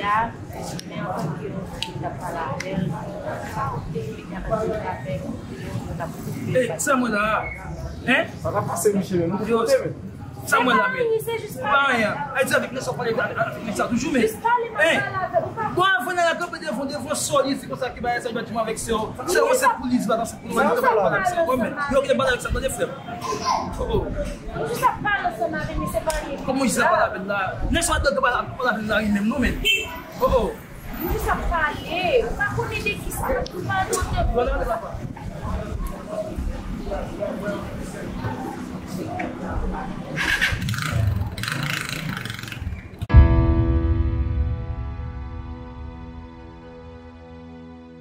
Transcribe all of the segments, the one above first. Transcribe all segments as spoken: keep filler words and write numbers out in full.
la, men antanke yon fi, m t ap pale avè l, m t ap pale avè l, m t ap... Hey, sa mwen la, hein? Sa ta pase, misye, men nou yo, konte, men. Sa mwen la, men. Pa anyen. Ay, di avèk nèg sa w pale avèk nèg sa toujou, men. Hein? Bon, avan nèg la kanpe devan, devan sè w, li di konsa ki bagay sa, li bat avèk sè w. Sè w ansent pou li, li bat ansent pou li, li bat avèk sè w, men. Yo, ki te bat avèk sa, tande, frè m. Oh, oh. Ou jis ap pale ansanm avè l, men se pa li. Kòman ou jis ap pale avè l la? Nèg sa w ap pale avè l la, li menm, non, men. Oh, oh. Nou jis ap pale. Ou pa konnen de kisa n ap tou pale, ou te...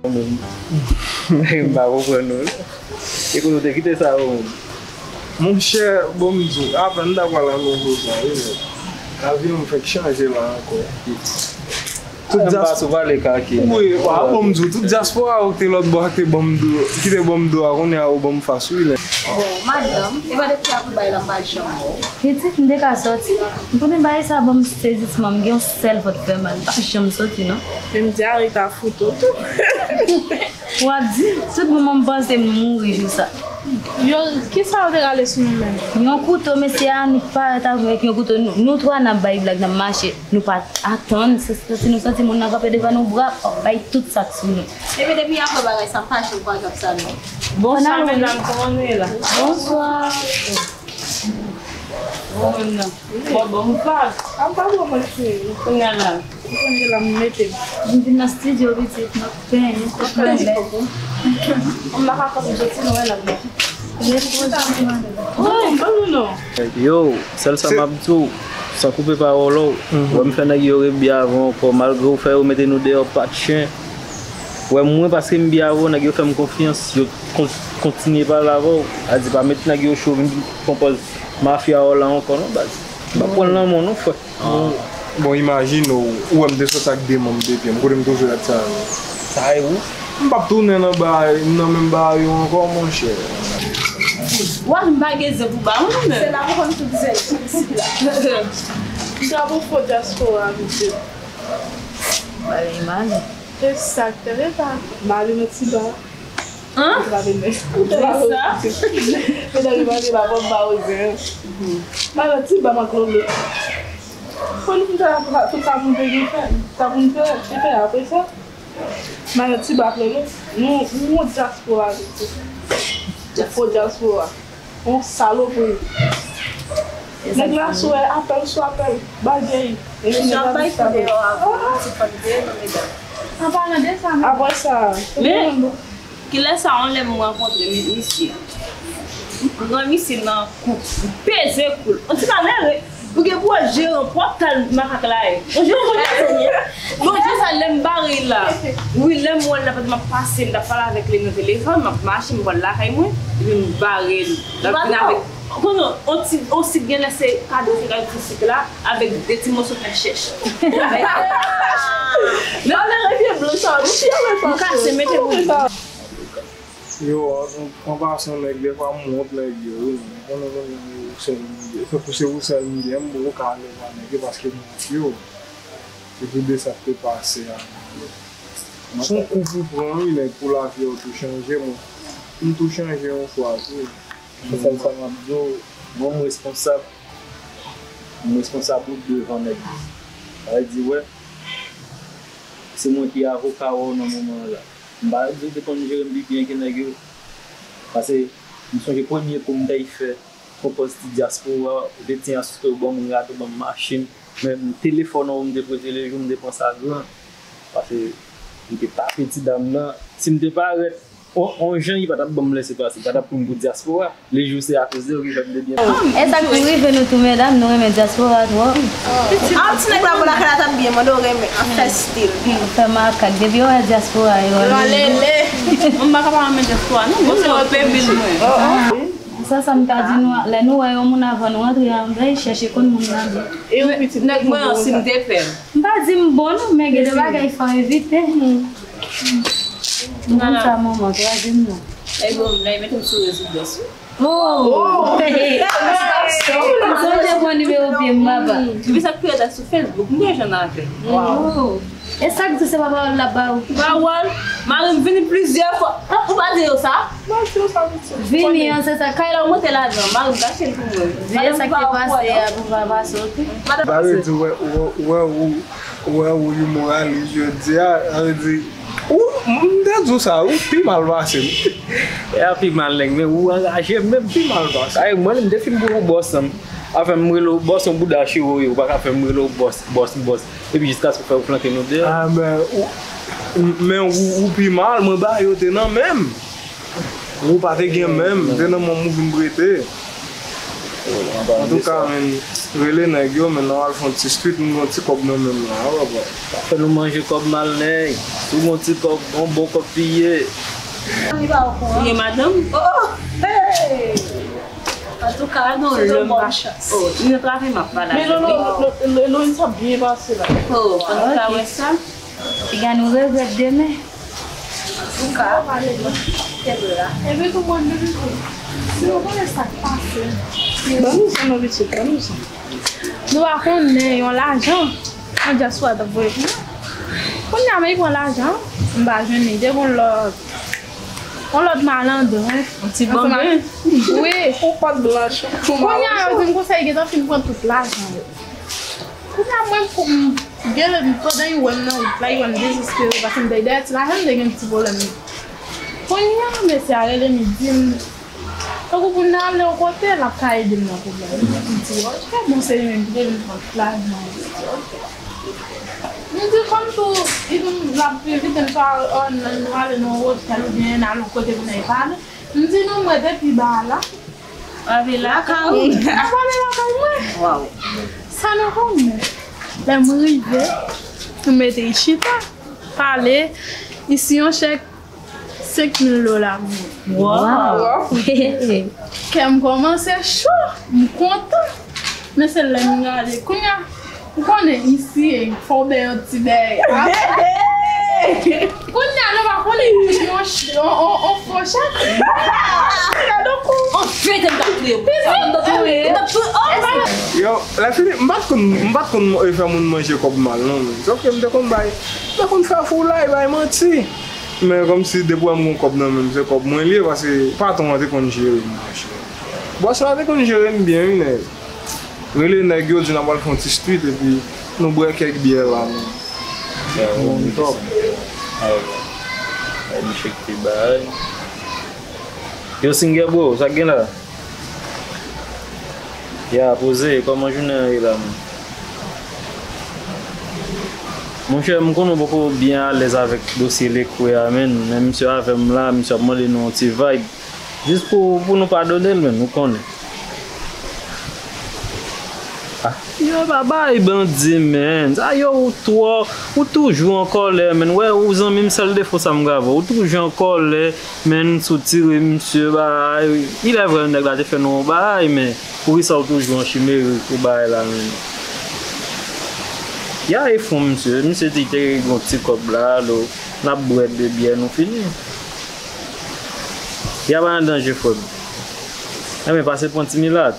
M pa konprann ou, non. E kote w te kite sa yo menm? Monchè, bon, m di w, apre m ta pral nan nouvo sa, wi, men lavi m fèk chanje la ankò. Tout... M pa dyas-, sou pale kake. Wi, a, bon, m di w, tout dyaspora yo ki te lòt bò a ki te ban m do, ki te ban m do a, kounye a yo ban m fas, wi, lè. Bon, madanm, e pa depi apre bay la m pa janm wè w. Pitit, m te ka sòti. M konnen bagay sa ban m sezisman, m gen yon sèl vant fè mal, m pa janm sòti, non. Men m di Arita fout ou tou. W ap di, tout moman m panse m mouri jou sa. Yo, kisa yo te rale sou nou menm? Yon kouto, mesye a, annik parèt avèk yon kouto. Nou, nou twa n ap bay blag, n ap mache. Nou pa t atann, se, se, si nou santi moun nan kanpe devan nou, brap, bay tout sa k sou nou. Epi depi apre bagay sa, m pa janm kwaze ap sa non. Bonswa medam, kòman nou ye la? Bonswa. Bon, menm nan. Bon, bon, m pa. A, m pa bon, mwen, cheri. Kounye a la. Kounye a la, m mete. M vin nan estidyo, pitit, m ap penyen, kòk mwen bèl. M pa ka kòm soti, nou wè la. Bon, ban nou non. Yo, sèl sa m ap di w, san koupe pawòl ou, wè m fè nèg yo rebyen avè w ankò, malgre w fè yo mete nou deyò pa t chen. Wè mwen, paske m byen avè w, nèg yo fè m konfyans, yo kon-, kontinye pale avè w. A di pa met nèg yo cho, vin pran pòz mafya w la ankò non, baz. M p ap pran l nan men w non, frè. Bon, bon, imajine w, ou wè m te sòti ak de manm de pye m, kote m toujou rete sa yo. Sa e ou? M p ap tounen nan bagay, nan menm bagay yo ankò, monchè. Wa, m pa gen zen pou ba ou non, men. Se la pou konn tout zen isit la. M t ap yon fo dyaspora, mesye. Ba li imaj. Se sa k te reta. Ba li nan ti ba. Hein? Ou trave men. Ou trave sa? Medam yo pa gen la pòt ba ozen. Madan ti ba maklolo. Fò nou fè tout sa pou nou te gen fè. Sa pou nou fè, te fè apre sa. Madan ti ba klolo. Nou, nou yon dyaspora vre. Fo dyaspora. Yon salopri. Nèg la sou apèl sou apèl. Bagay. Mesye ap bay kou deyò avan ti fanm te non medam. An palan de sa, men. Apre sa. Men, kilè sa yon lè m rankontre mi-, misye. M pran misye nan kou, m peze kou l. On ti ka lere. Ou gen pou wè jeran pòtal makak la ye. On jeran pòtal la ye. Bon, jan sa lè m bare la. Wi, lè m wè l la, m ap pase, m t ap pale avèk li nan telefòn, m ap mache, m pral lakay mwen, epi m bare l. L ap vin avèk, konnen, on ti, on sik genlè se kado se kado ti sik la, avèk de ti moso fè chèch. Nan lè revye blan sa, nou fyè wè sa. M kase, mete pou li. Yo, an, an pasan, nèg, defwa m wont nèg yo, wi, men konnen, konnen, ou sèl m gen. Tankou se ou sèl m gen, m poko ka ale pa nèg yo, paske m wont yo. Se pou de sa k te pase a. Se yon kou pou pran, wi, nèg, pou lavi a w tou chanje, mwen. M tou chanje yon fwa, tou. Se sèl sa m ap di w, mwen, m responsab. M responsab ou devan nèg yo. Sa vle di, wè, se mwen ki avoka w nan moman an la. M pa di w te konn jere m pi byen ke nèg yo. Paske m sonje premye kou m t al fè yon pòz ti dyaspora, ou te tyen asiste, ou ban m rad, ou ban m machin. Men m telefòn ou m te prete le jou, m te pran sa gran. Paske m te tape ti dam nan. Si m te parèt on, on jan, li pa t ap ban m lese pase, li pa t ap pran m pou dyaspora. Le jou se akoz de ou ki fè m te byen. E sa k pou rive nou tou, medam, nou renmen dyaspora twòp. Ah, ti nèg la bò lakay la t ap byen, mande w renmen an fè stil. Fè makak, depi yo wè dyaspora, yo lele. Mwen m pa ka pa renmen dyaspora, non, bon, se yo pè vil mwen. Sa, sa m ka di nou, lè nou wè yon moun avan nou antre an, nou chèche konn moun nan byen. E yon pitit nèg mwen an, si m te fè l. M pa di m bon, non, men gen de bagay fò evite. M konn sa, manman, twazyèm nan. E bon, lè mete m sou rezidans, wi. Oh! M sonje pran nimewo pye m, papa. Depi sa k pi rèd la sou Facebook, m gen jwenn avè l. Wow. E sa k di se pa pawòl l ap ba ou? Pawòl? Mari m vini plizyè fwa. Ou pa di yo sa? M pa di yo sa, pitit. Vini an, se sa. Kay la, ou monte ladan. Mari m kache l pou mwen. Vini, sa k te pase a, pou pa pase, oke? Sa vle di, wè, wè, wè, ou, wè, ou imoralis jodi a, sa vle di, ou, m te di w sa, ou pi mal pase m. E a pi mal nèg, men ou anraje m menm. Pi mal pase. Ay, mwen, m te fin pou ou bòs, non. Afè m rele w bòs, yon bouda chire w ye, ou pa ka fè m rele w bòs, bòs, bòs. Epi jiskaske fè ou flanke nou de. Ah, men ou, men ou, ou pi mal, mwen ba yo te nan men m. Ou pa te gen men m, te nan men m ou vin prete. Antouka, men, rele nèg yo, men n al fè yon ti street, m gen yon ti kòb nan men m la, wi, papa. Pa fè nou manje kòb mal, nèg. Si w gen yon ti kòb, yon bon kòb piye. Ou gen madanm? Oh, hey! Antouka, non, lè m pa. Oh, nou travay m ap pale avèk li. Men Lorenzo ap byen pase la. Oh, antouka, wè sa. Piga nou regrèt demen. Antouka, kenbe la. Epi tou mwen menm tou. Si w konnen sa k pase. Ban nou sa non pitit, ban nou sa. Nou pa konnen yon lajan. An dyaspora t ap voye pou nou. Kounye a, men li pran lajan, m pa jwenn li. Te gon lòt, yon lòt malandren. Yon ti bòm. Wi. Ou pa t blanch. Kounye a, yo di m konsa, li gentan fin pran tout lajan yo. Kounye a, mwen, pou m gen, pandan li wè m nan wout la, li wè m dezespere, paske m te dèyè ti lajan, m te gen ti pwoblèm. Kounye a, mesye a rele m, li di m, tankou pou n ale yon kote, l ap ka ede m nan pwoblèm. M di, oke, bon, se li menm ki te vin pran tout lajan an. M di, kòm tou, li di m l ap envite m swa, oh, n, nou ale nan yon otèl oubyen n ale yon kote pou n al pale. M di, non, mwen te pi ba a la. Prale lakay ou? Prale lakay mwen. Waw. Sa nou konnen? Lè m rive, nou mete l chita, pale, li siyen yon chèk senk mil dola pou mwen. Waw. Kè m kòmanse cho, m kontan. Men se lè m gade. Kounye a, ou konnen isi, fò w bè yon ti bèy. Kounye a, nou pa konnen yon, yon, yon, yon fo chèk. Gade w kou. Anfen, m t ap touye w. M t ap touye w. M t ap touye w. Oh, yo, lè fini, m pa t konn, m pa t konn, eh, fè moun manje kòb mal, non, men. Sòf ke m te konn bay, m te konn fè foulay, bay manti. Men kòmsi depi w wè m gon kòb nan men m, se kòb mwen li ye, paske patwon an te konn jere m, monchè. Bòs la te konn jere m byen, wi, nèg. Rele nèg yo, di n ap al fè yon ti street, epi nou bwè kèk byè la, men. Ya, nou top. Ay, ay, misye ki te bay. Yo, Singer bro, sa k gen la? Ya, poze, kòman jounen an ye la, menm? Monchè, m konnen w poko byen alèz avèk dosye Lecrae a, menm, men misye avè m la, misye ap mande nou yon ti vag. Jis pou, pou nou padone l, menm, ou konnen. Ah, yo pa bay bandi, menm. Sa yo, ou twò, ou toujou an kòlè, menm. Wè, ou zanmi m, sèl defo sa m ka ba w. Ou toujou an kòlè, menm, sou tire misye, bay. Il est vrai, nèg la te fè nou yon bay, men poukisa ou toujou an chimeri pou bay la, menm? Ya e fon, misye. Misye di te gen yon ti kòb la, lo, n ap bwè de byè, nou fini. Ya pa nan danje, frè m. Enben, pase pran ti milat.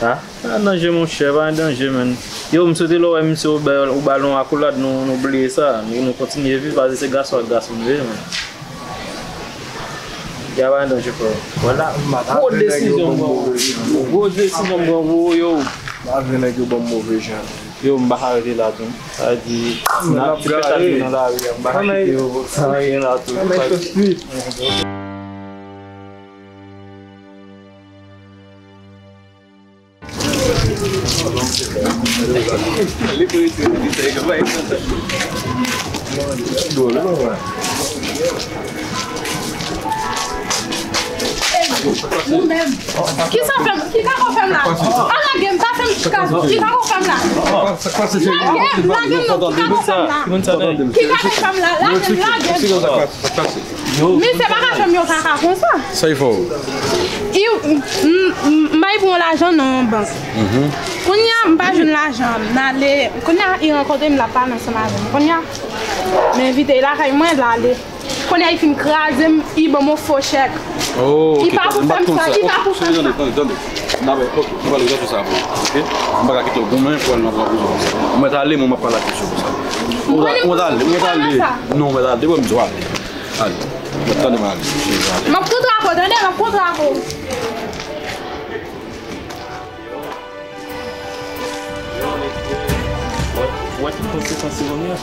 Ha? Pa nan danje, monchè, pa nan danje, menm. Yo, m swete lè w wè misye, ou ba, ou ba l yon akolad, nou, nou bliye sa. Nou, nou kontinye viv, paske se gason ak gason nou ye, menm. Ya pa nan danje, frè. Gwo desizyon m pran pou ou. Gwo desizyon m pran pou ou, yo. M pa vle nèg yo ban m move jan. Yo, m pa ka rete la tou. Sa vle di, n ap ti pèt ak yo nan lari a, m pa ka kite yo anyen la tou. Ou menm. Kisa w fè m? Ki kaka w fè m la? A lage m, pa fè m kaka. Ki kaka w fè m la? Lage m, lage m non, ki kaka w fè m la? Ki kaka w fè m la? Lage m, lage m. Misye pa ka fè m yon kaka konsa. Sa y fè w? M bay pou yon lajan nan yon bank. Kounye a, m pa jwenn lajan an. M ale. Kounye a, li rankontre m, l ap pale ansanm avè m. Kounye a, m envite l lakay mwen, l ale. Kounye a, li fin kraze m, li ban m yon fo chèk. Li pa pou fè m sa, li pa pou fè m sa. Dabò, ok, mwen pale gate sa pou ou, ok? Mwen pa ka kite w goumen pou al nan pran prizon konsa. Mwen ta ale, mwen m ap pale ak misye konsa. Ou ta, ou ta ale, ou ta ale. Non, mwen ta ale, depi m di w ale. Ale. Mwen tande mwen ale. M ap kontre ak ou, tande, m ap kontre ak ou. Wè tout konsekans yo kounye a.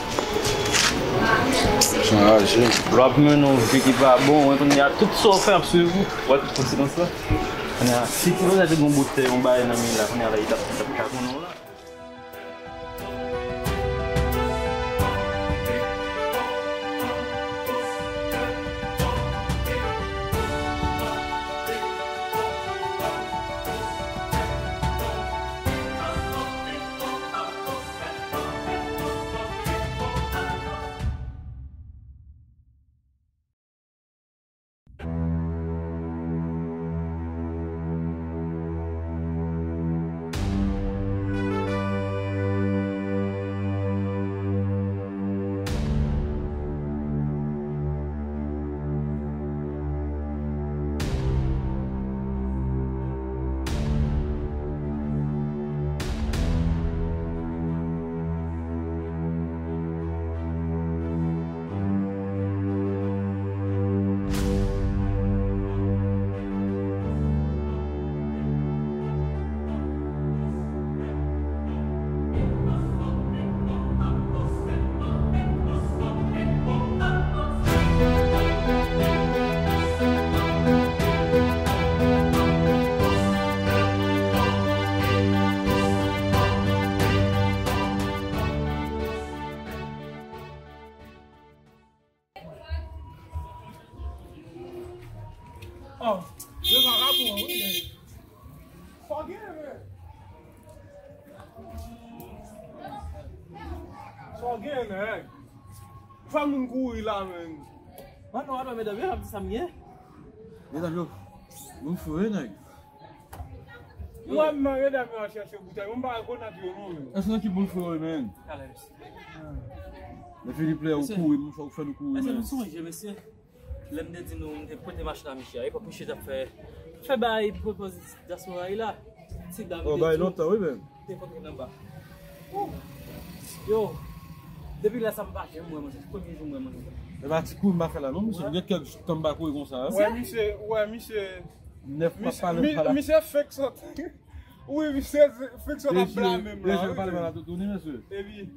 Sa anraje. Lè w ap mennen yon vi ki pa bon, wè kounye a tout sa w fè ap swiv ou. Wè tout konsekans la. Kounye a, si ti Lozè te gen yon bout tè, yon bagay nan men l la, kounye a la, li t ap, li t ap ka konnen w la. Oh, yo vagabon, wi, men. Sa w gen, men? Sa w gen, nèg? Fè moun kouri la, men. Mano, alo, medam, yo ap di sa m ye? Medam, yo, moun fou, wi, nèg. Mwen menm, medam yo ap chèche boutèy. Mwen pa rekonèt yo non, men. Èske nan ki boul fre yo, men? Talè, mesye. Men Philippe, lè ou kouri, mwen fè, ou fè nou kouri, men. Èske nou sonje, mesye? Lè m te di nou, m te prete machin a misye a. Epòk misye t ap fè, fè bay pou pwopoze dyaspora a la. Ti dam te bay lontan, wi, men. Te kontre nan ba. Yo, depi lè sa m pa janm wè, mwen, se premye jou m wè, mwen. E pa ti kouri m pa fè la, non, mesye. M gen kèk tan m pa kouri konsa, wi. Wè, misye, wè, misye. Nèf pa pale, pale. Misye fake sot. Wi, misye fake sot ap blame m la, wi. Mesye, pale mal a tout moun, mesye. Epi,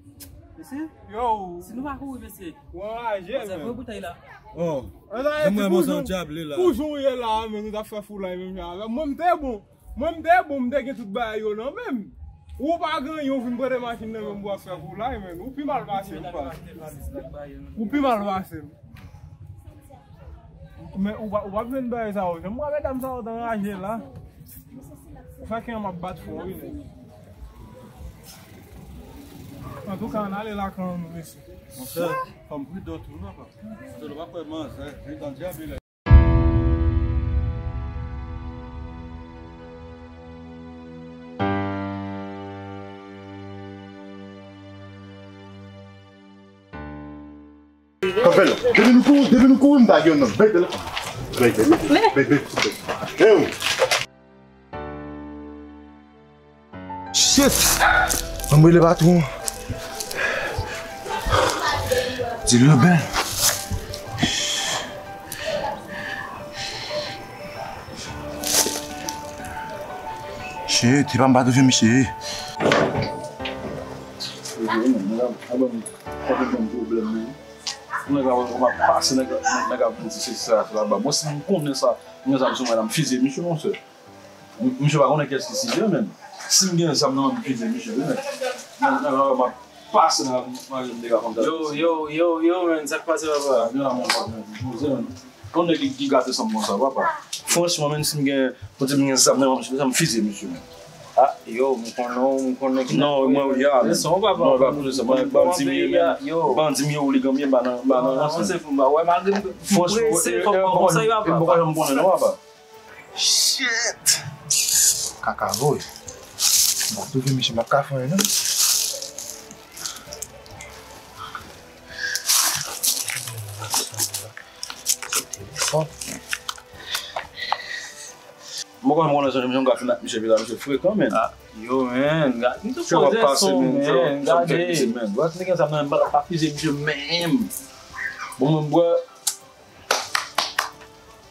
mesye, yo, si nou pa kouri, mesye, w anraje, men. Pase vre boutèy la. Oh. Anraje, ti kouzon, kouzon ye la, men nou t ap fè foulay menm jan avè m. Mwen, m te bon. Mwen, m te bon, m te gen tout bagay yo nan men m. Ou pa gen anyen, ou vin prete machin nan men m pou w ap fè foulay, men. Ou pi mal pase m, pa. Ou pi mal pase m. Men ou pa, ou pa jwenn bagay sa yo. Jan m wè medam sa yo t anraje la. Sa ki an m ap bat fò, wi, nèg. Antouka, ann ale lakay nou, mesye. Monchè, fanm pridan tou, non, pa. Paske nou pa kwè manzè, vidan dyabe. Kanpe la. Depi nou kouri, depi nou kouri, m ta gen nan. Bay telefòn. Bay, bay, bay, bay, bay, bay. Yo. Shit! Ann rele patwon. Di l yo bèl. Shit, epa m pa twouve misye. Nèg la wè m ap pase, nèg la, nèg la ap di se sa, se la ba. Mwen, si m konnen sa, mwen, sa m sou mwen la, m fizye misye, monchè. M-, misye pa konnen kiyès ki size, men. Si m gen zam nan men m, m fizye misye, wi, men. Nèg la wè m ap pase nan mari m, nèg la konn gade. Yo, yo, yo, yo, men, sa k pase, papa? Vin la, mon frè, men. Poze, men. Yon nèg ki, ki gate san m konsa, papa. Franchman, menm si m gen, pote m gen zam nan men m, m fizye misye, men. Ah, yo, m konnen w, m konnen ki... Non, mwen, ya, men. Leson, papa. Non, e pa pou leson. Mwen, bandi m ye, men. Yo. Bandi m ye, ouligan m ye, ba nan, ba nan. Non, non, se pou m pa wè, malgre m prese, fò m konn sa yo ap fè. Shit! Kaka voye. Bon, twouve misye m ap ka fè anyen, non. Telefòn. Mwen konn mwen nan zanmi m ka fin ak misye vila, misye frekan, men. Ah, yo, men, gade, m tou poze son, men, gade. Gade, nèg sa nan pa fize misye menm. Bon, mwen, bwè,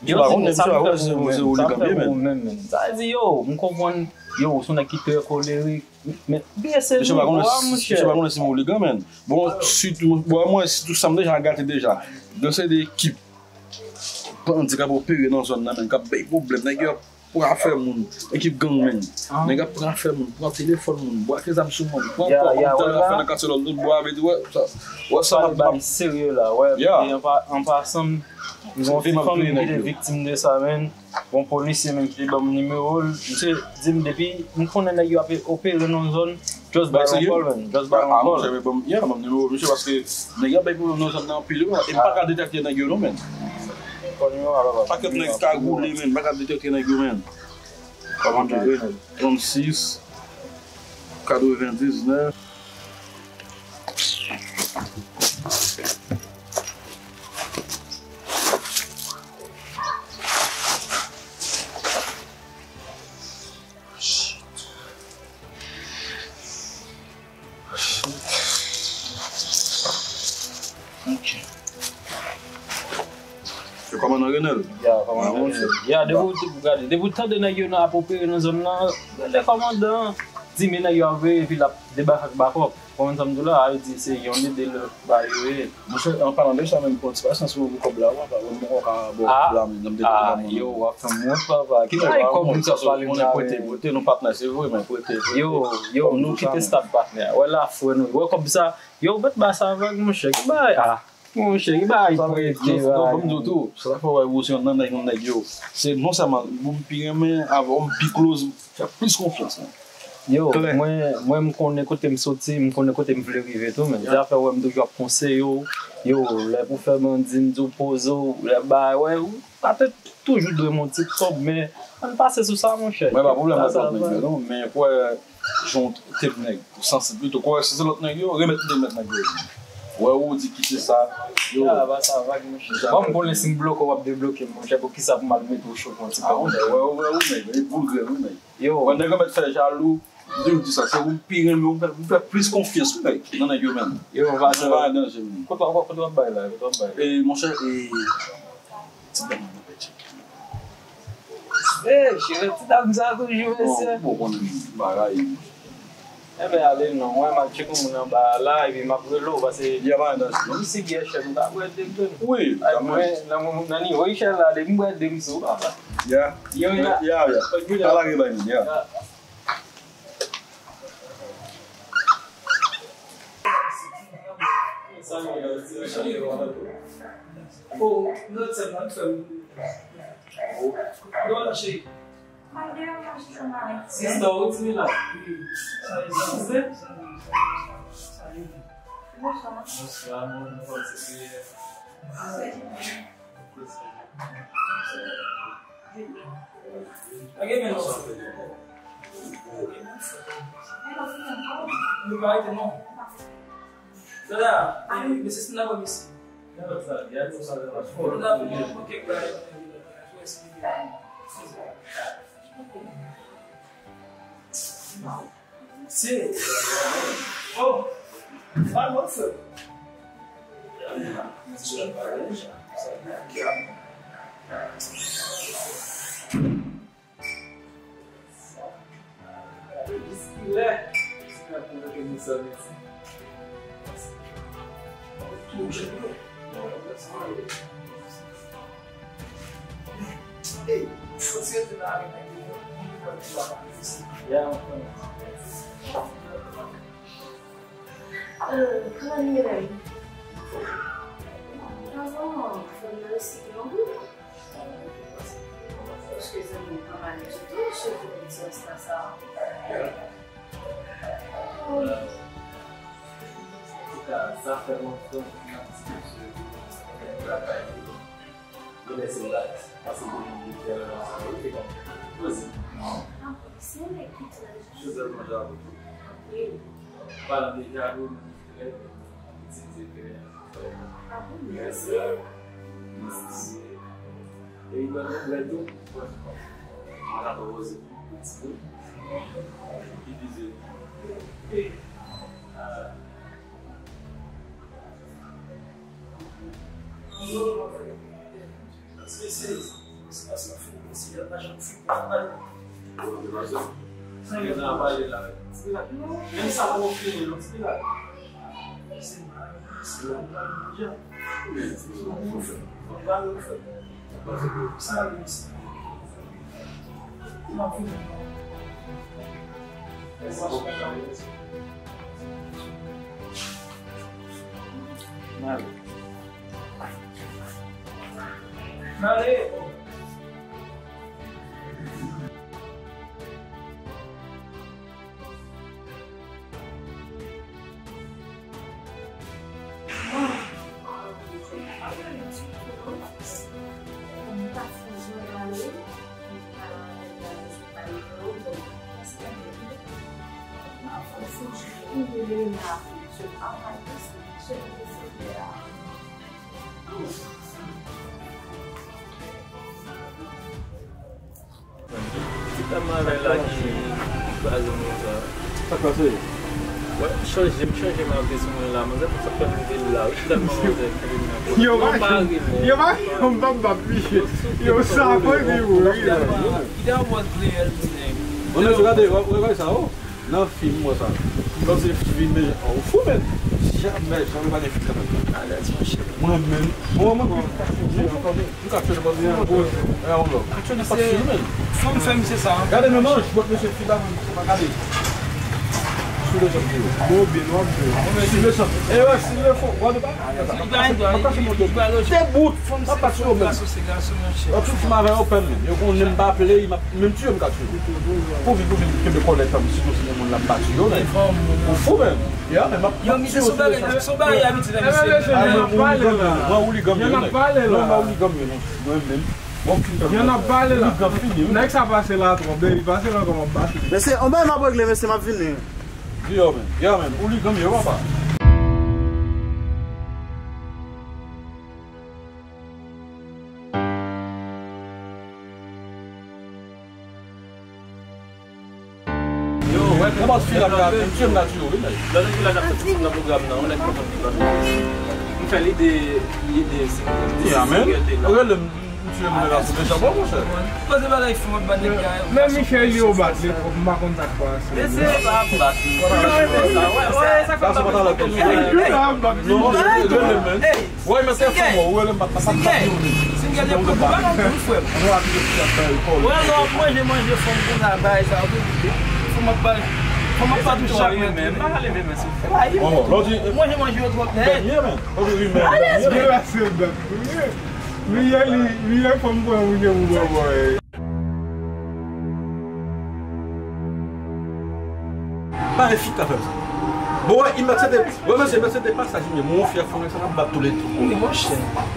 Yo, se pa konn, misye pa konn si se oligan byen, men. Sa vle di, yo, m konprann, yo, se yon nèg ki trè kolerik, men byen sezi, bwa, monchè. Misye pa konn si se oligan, men. Bon, sitou, bon, mwen, sitou sa m deja gate deja. Gen se de ekip bandi k ap opere nan zòn nan, men, k ap bay pwoblèm. Nèg yo ap pran afè moun, ekip gang, men. Nèg ap pran afè moun, pran telefòn moun, brake zam sou moun, pran kò, kòm tèl afè nan katye lòt, lòt bò a, vle di, wè, sa, wè, sa bagay serye la, wè, epi an pa-, an pasan, M gen yon ti fanmi ki te viktim de sa, men. Yon polisye menm ki te ban m nimewo l. Misye di m depi m konnen nèg yo ap opere nan zòn, just ba l yon kòl, men. Just ba l yon kòl. Yeah, ban m nimewo misye, paske nèg yo ap bay pwoblèm nan zòn nan anpil, wi. E m pa ka detekte nèg yo non, men. Pakèt nèg kagoule, men. M pa ka detekte nèg yo, men. Trannsis, katrevendiznèf. Ok. Se kòmandan Renel? Ya, kòmandan Renel. Ya, depi w gade, depi w tande nèg yo nan ap opere nan zòn nan, rele kòmandan an, di men nèg yo ap veye, epi l ap debake ak bakòp. Konprann sa m di w la, a vle di se yon ide l ba yo ye. Monchè, an palan de sa menm, pran ti pasyans pou kòb la, w ap wè m poko ka ba w kòb la, men, nan m te kontan, yo, w ap fè m wont, papa. Ki bagay kòb m t ap pale m la, prete, prete, nou patnè, se vre, men prete, prete. Yo, yo, nou kite stad patnè. Wè la, frè nou. Wè kòb sa, yo, mèt ba sa vag, monchè. Ki bagay? Ah. Monchè, ki bagay prete, bagay. Non, non, ban m di w tou, sa fè w wè ou se yon nan nèg, nan nèg yo. Se non sèlman ou m pi renmen, avè w m pi close, fè plis konfyans, man. Yo, mwen, mwen, m konnen kote m soti, m konnen kote m vle rive tou, men. Sa fè w wè m toujou ap konseye w, yo, lè pou fè bandi, m di w poze w, lè bagay, wè, ou pa te toujou dwe m yon ti kòb, men ann pase sou sa, monchè. Mwen pa pwoblèm avèk lòt nèg yo, non, men pou wè jan w te nèg, ou sansib pito. Kwè si se lòt nèg yo, remèt li, remèt nèg yo. Wè ou di kite sa, yo. Ah, ba sa vag, monchè. Bon, m konnen si m bloke w, w ap debloke m, monchè, poukisa pou m al mete w cho pou yon ti kòb? Ah, wè, wè, wè, ou nèg, e boul grenn, ou nèg. Yo. Wè, nèg yo mèt fè jalou, di w di sa, se ou m pi renmen, ou m fè, ou m fè plis konfyans, wi, nèg, nan nèg yo menm. Yo, va sa. Bagay danje, wi. Kote w, kote w ap bay la, kote w ap bay la? E, monchè, e, ti dam nan pèdi. Hey, cheri, ti dam sa toujou, mesye. Bon, bon, konnen bagay. Enben, ale non, mwen, m al tcheke moun anba a la, epi m ap rele w, paske... Yeah, man, that's... Menm si gen chèn, ou ka bwè de m tou. Wi, kanmenm. Mwen, nan, nan nivo Richel la, depi m bwè de m sou, papa. Yeah. Yo, yeah. Yeah, yeah. Pa lage bay moun, yeah. Yeah. Oh, non, sèlman, sèlman. Sista, ou di la. Eskize. Bonswa. Bonswa, mwen, mwen, se Lage men non. Nou pa rete non. Dada, e, mesye Sina pa mesye. Nou la pou mwen kèk bagay. Se. Oh! Al mwen fè. Euh, kòman nou ye la? Avan, fò n resi gran bout. Paske zanmi m pa mal ditou, cheve piti rasta sa. Antouka, zafè lontan n ap di mesye yo, travay yo. Yo lèse rat, pase pou moun ki fè nan sa, yo te konn poze. Joseph manje avè w tou. Wi. Palan de jalou, men frè, itilize frè. Mèsi. Mèsi. E yon lòt frè tou. Mwen ta pwopoze pou ti bout. Ki vize. Ti dam malè la ki kraze mwen sa. Sa k pase? Wè, m chanje, m chanje m ap sou mwen la, manzè, pou sa fè m vin la, wi, tèlman manzè kriminèl. Yo, yo pa, yo pa, yo pa, m p ap bat misye. Yo, sa fè m ri, wi. That was real today. Mwen menm, gade, wè, wè, wè sa, oh. Nan fim, m wè sa. Kòmsi fim, men, oh, ou fou, men. Jamè, jamè pa gen fim sa fè. Alex, monchè. Mwen menm, mwen, mwen, mwen, mwen, mwen, mwen, Ou ka tchwe nenpòt moun. Actually, se fanm fè misye sa. Gade men manch, bòt mesye fi la, men sa pa gade. Sou le chan ki yo. Bon, byen, w ap jwe. Sou le chan. E wè, si le fò, w ap pa. Li pa gen dwa, li pa lojik. Te bout, m ap pati yo menm. Gason se gason, monchè. Anplis, m avè yo pèn menm. Yo konnen m pa play, m ap, menm tiye m ka tiye. Pou vin, pou vin kenbe kòlèt an, si yo se moun la m pa tiye yo, men. Ou fou menm. Ya, men m ap, yo, misye se yon bagay, se yon bagay abitid, misye. Mwen ouligan m ye, nèg. Non, mwen ouligan m ye, non. Mwen menm. Mwen fin. Y'en a pale la. Ouligan fini, wi. Nèg sa pase la twòp, baby. Pase la kòman pase. Mesye, on bagay m ap regle, mesye, m ap vini. Yo, men. Yo, men. Ouligan m ye, papa. Yo, wè, nenpòt fi la ka, m tye m la tye, wi, men. Lè nèg la ap soti nan pwogram nan, ou nèg kontan ki pa. M fè lide, lide si. Ya, men. Ou rele m, m tye m la sou deja, bon, monchè. Poze bagay fou, m ap bat nèg la. Men Michel, yo bat li twòp, m pa konn sa k pase. Mesye, pa ap bat li. Wè, wè, sa fè m pa konn sa k pase. Non, rele m, men. Woy, men se fou, ou wè, m pa, pa, pa, pa, Single, Single, lè pran pou balan pou frè m. Wè, lè w ap manje, manje fanm konsa, bagay sa yo tou. Fanm ap bay, fanm ap pa touche ak mwen. Manje, manje yo twòp nèt. Miye li, miye fanm pran manje pou bòbòy. Pa gen fi k ka fè m sa. Bon, wè, Imex se te, wè, mesye, Imex se te pasaj li ye. Mwen, yon fi ak fanm sa, n ap bat tou le tou. Wi, monchè.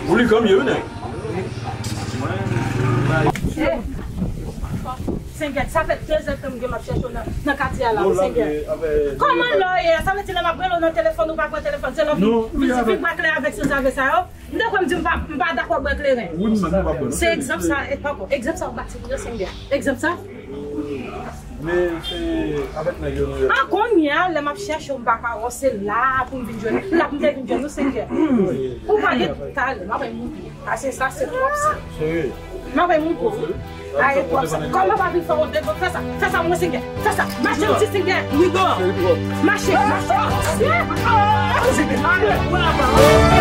Ou li granm ye, wi, nèg. Sengèt, sa fè de zè tan m gen m ap chèche w nan, nan katye a la, wi, Sengèt. Kòman lè w ye? Sa vle di lè m ap rele w nan telefòn, ou pa pran telefòn, se lè w vin, vin, vin pa klè avèk ti zave sa yo. M te kwè m di m pa, m pa dakò bwè kleren. Wi, m, m pa bwè. Se egzanp sa, e, pardon, egzanp sa w bati m nan, Sengèt. Egzanp sa. Men se avèk nèg yo nou ye. A, kounye a, lè m ap chèche w, m pa ka wè w, se la a pou m vin jwenn ou. La pou m te vin jwenn ou, Sengèt. Ou pa gen talè, m ap bay moun pou ou. Pase sa, se twòp sa. M ap bay moun pou ou. Aye, twòp sa. Kòman pa vin fè w de, fè sa. Fè sa, mwen, Sengèt. Fè sa. Mache, ti Sengèt. Mache, mache.